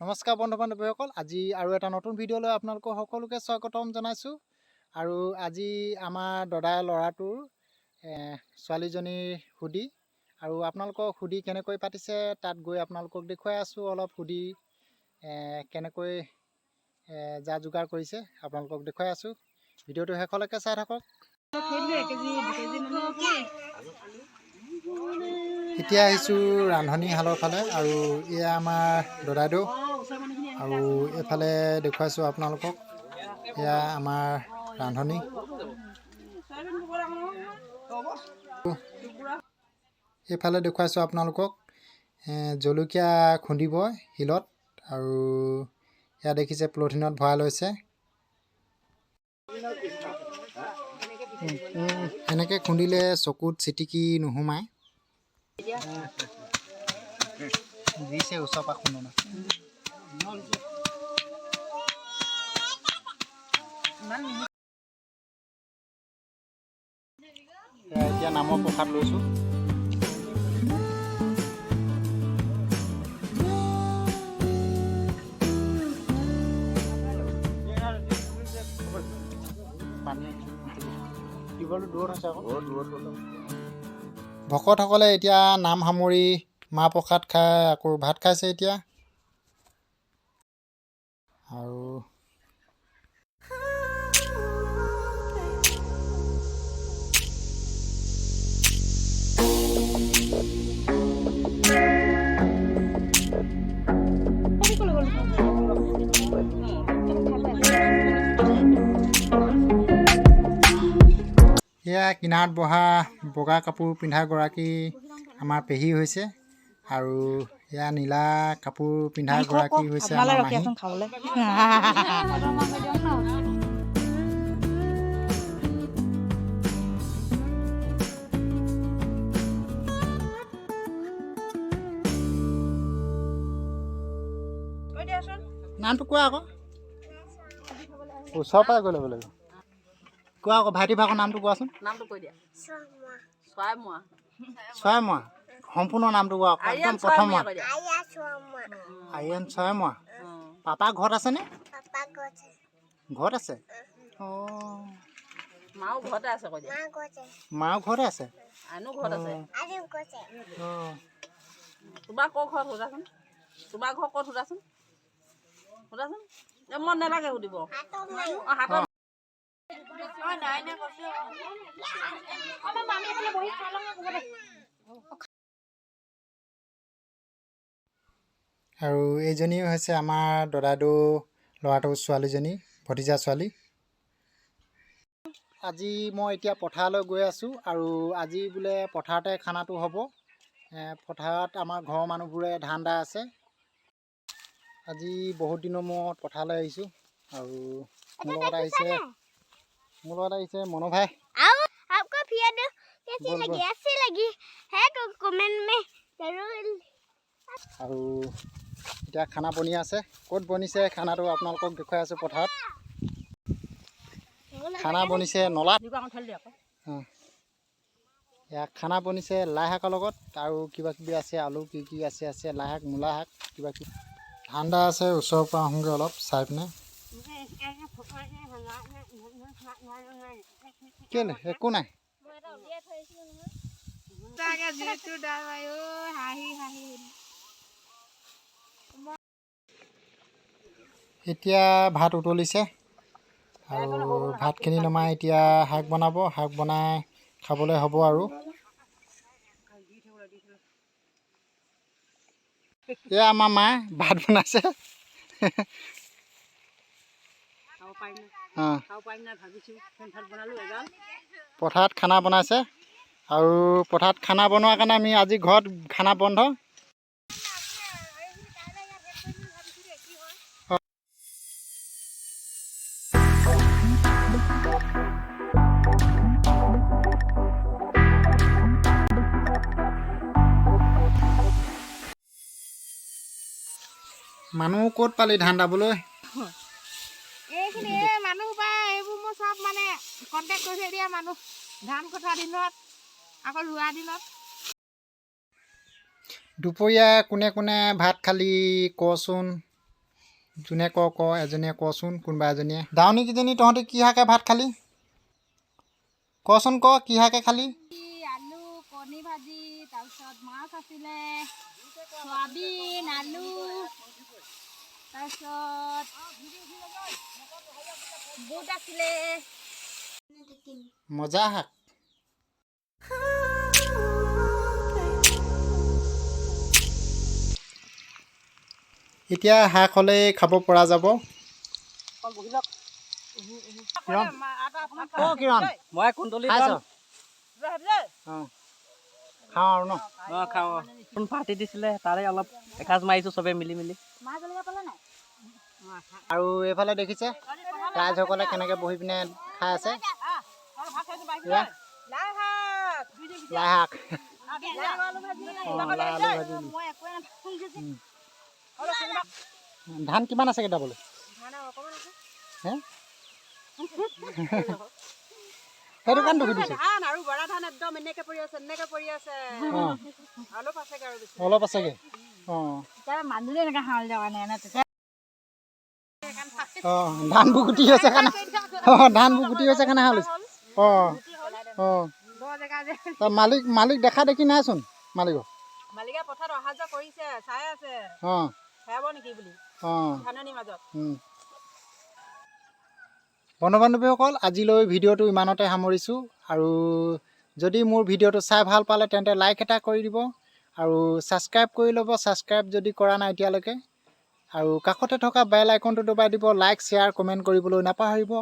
নমস্কাৰ বন্ধু বান্ধৱীসকল, আজি আৰু এটা নতুন ভিডিঅ' লৈ আপোনালোকক সকলোকে স্বাগতম জনাইছোঁ। আৰু আজি আমাৰ দাদাৰ ল'ৰাটোৰ ছোৱালীজনীৰ সুধি আৰু আপোনালোকক সুধি কেনেকৈ পাতিছে তাত গৈ আপোনালোকক দেখুৱাই আছোঁ। অলপ সুধি কেনেকৈ যা যোগাৰ কৰিছে আপোনালোকক দেখুৱাই আছোঁ। ভিডিঅ'টো শেষলৈকে চাই থাকক। এতিয়া আহিছোঁ ৰান্ধনীশালৰ ফালে আৰু এয়া আমাৰ দদাইদেউ আৰু এইফালে দেখুৱাইছোঁ আপোনালোকক, এয়া আমাৰ ৰান্ধনী। এইফালে দেখুৱাইছোঁ আপোনালোকক জলকীয়া খুন্দিব শিলত আৰু এয়া দেখিছে পলিথিনত ভৰাই লৈছে। এনেকৈ খুন্দিলে চকুত চিটিকি নোসোমায়। দিছে ওচৰৰ পৰা খুন্দনা। এতিয়া নামৰ প্ৰসাদ লৈছোঁ। পানী দিবলৈ দূৰত আছে আকৌ। ভকতসকলে এতিয়া নাম সামৰি মাহ প্ৰসাদ খাই আকৌ ভাত খাইছে এতিয়া। আৰু এয়া কিনাৰত বহা বগা কাপোৰ পিন্ধা গৰাকী আমাৰ পেহী হৈছে আৰু এয়া নীলা কাপোৰ পিন্ধা গৰাকী হৈছে আমাৰ মাহী। নামটো কোৱা আকৌ, ওচৰৰ পৰাই গৈ ল'ব লাগিব। কোৱা আকৌ ভাইটি ভাগৰ নামটো কোৱাচোন। নামটো কৈ দিয়া। চৰাইমোৱা। চৰাইমোৱা। সম্পূৰ্ণ নামটো কোৱা আকৌ, একদম প্ৰথম আৰিয়ান চৰাইমোৱা। পাপা ঘৰত আছেনে? ঘৰত আছে। অঁ, মাও ঘৰতে আছে কৈ দিয়া। মাও ঘৰতে আছে। আনো ঘৰত আছে। অঁ, তোমাৰ ক ঘৰত সোধাচোন, তোমাৰ ঘৰ ক'ত সোধাচোন, সোধাচোন। এই মই নালাগে সুধিব। অঁ, হাতত। আৰু এইজনী হৈছে আমাৰ দদাইদেউ ল'ৰাটোৰ ছোৱালীজনী, ভতিজা ছোৱালী। আজি মই এতিয়া পথাৰলৈ গৈ আছোঁ আৰু আজি বোলে পথাৰতে খানাটো হ'ব। পথাৰত আমাৰ ঘৰৰ মানুহবোৰে ধান দাই আছে। আজি বহুত দিনৰ মূৰত পথাৰলৈ আহিছোঁ আৰু মোৰ লগত আহিছে, মোৰ লগত আহিছে মনো ভাই। आपको वीडियो कैसी बोल, लगी? बोल। अच्छी लगी है तो कमेंट में जरूर। আৰু এতিয়া খানা বনি আছে, ক'ত বনিছে খানাটো আপোনালোকক দেখুৱাই আছোঁ। পথাৰত খানা বনিছে নলাত। এয়া খানা বনিছে লাই শাকৰ লগত আৰু কিবা কিবি আছে, আলু কি কি আছে, আছে লাই শাক, মূলা শাক, কিবা কিবি। ঠাণ্ডা আছে, ওচৰৰ পৰা আহোঁগৈ অলপ চাই পিনে। কেলে একো নাই। এতিয়া ভাত উতলিছে আৰু ভাতখিনি নমাই এতিয়া শাক বনাব, শাক বনাই খাবলৈ হ'ব। আৰু এয়া আমাৰ মায়ে ভাত বনাইছে। অঁ, পথাৰত খানা বনাইছে আৰু পথাৰত খানা বনোৱাৰ কাৰণে আমি আজি ঘৰত খানা বন্ধ। মানুহ ক'ত পালি ধান দাবলৈ? এইখিনি এই মানুহ পাই এইবোৰ মই চব মানে কণ্টেক্ট কৰি থৈ দিয়া মানুহ, ধান কটা দিনত আকৌ ৰোৱা দিনত। দুপৰীয়া কোনে কোনে ভাত খালি কচোন। যোনে ক ক এজনীয়ে কচোন, কোনোবা এজনীয়ে। দাৱনীকেইজনী, তহঁতি কি শাকে ভাত খালি কচোন, ক কি শাকে খালি? আলু কণী ভাজি, তাৰপিছত মাছ আছিলে, চয়াবিন আলু, তাৰপিছত বুট আছিলে। মজা শাক। এতিয়া শাক হ'লেই খাব পৰা যাব। কিৰণ, অ কিৰণ। মই কুন্দলি। খাইছ? অঁ, খাওঁ আৰু ন? অঁ, খাওঁ। কোন পাৰ্টি দিছিলে, তাৰে অলপ এসাঁজ মাৰিছোঁ চবে মিলি মিলি। মাছ জলকীয়া পালে নাই? আৰু এইফালে দেখিছে ৰাইজসকলে কেনেকৈ বহি পিনে খাই আছে। এয়া, লাই শাক, অঁ, লাই আলু ভাজি। মই একোৱে নাপাওঁ। ধান কিমান আছেগৈ দাবলৈ হে? সেইটো কাৰণে সুধিছোঁ। ধান আৰু বৰা ধান একদম এনেকে পৰি আছে, এনেকে পৰি আছে। অঁ। অলপ আছেগে আৰু বেছি। অলপ আছেগৈ, অঁ। মানুহজনে এনেকুৱা হাউলি থকা নাই ন তেতিয়া। অঁ, ধানবোৰ গুটি হৈছে কাৰণে, অঁ, ধানবোৰ গুটি হৈছে কাৰণে হাল হৈছে। অঁ। দ জেগা যে। তাৰ মালিক দেখা দেখি নাইচোন মালিকক। মালিকে পথাৰত অহা যোৱা কৰিছে, চাই আছে। হেৰাব নেকি বুলি ধাননিৰ মাজত। বন্ধু বান্ধৱীসকল, আজিলৈ ভিডিঅ'টো ইমানতে সামৰিছোঁ। আৰু যদি মোৰ ভিডিঅ'টো চাই ভাল পালে, তেন্তে লাইক এটা কৰি দিব আৰু ছাবস্ক্ৰাইব কৰি ল'ব, ছাবস্ক্ৰাইব যদি কৰা নাই এতিয়ালৈকে। আৰু কাষতে থকা বেল আইকনটো দবাই দিব। লাইক, শ্বেয়াৰ, কমেণ্ট কৰিবলৈ নাপাহৰিব।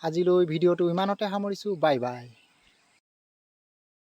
আজিলৈ ভিডিঅ'টো ইমানতে সামৰিছোঁ। Bye bye.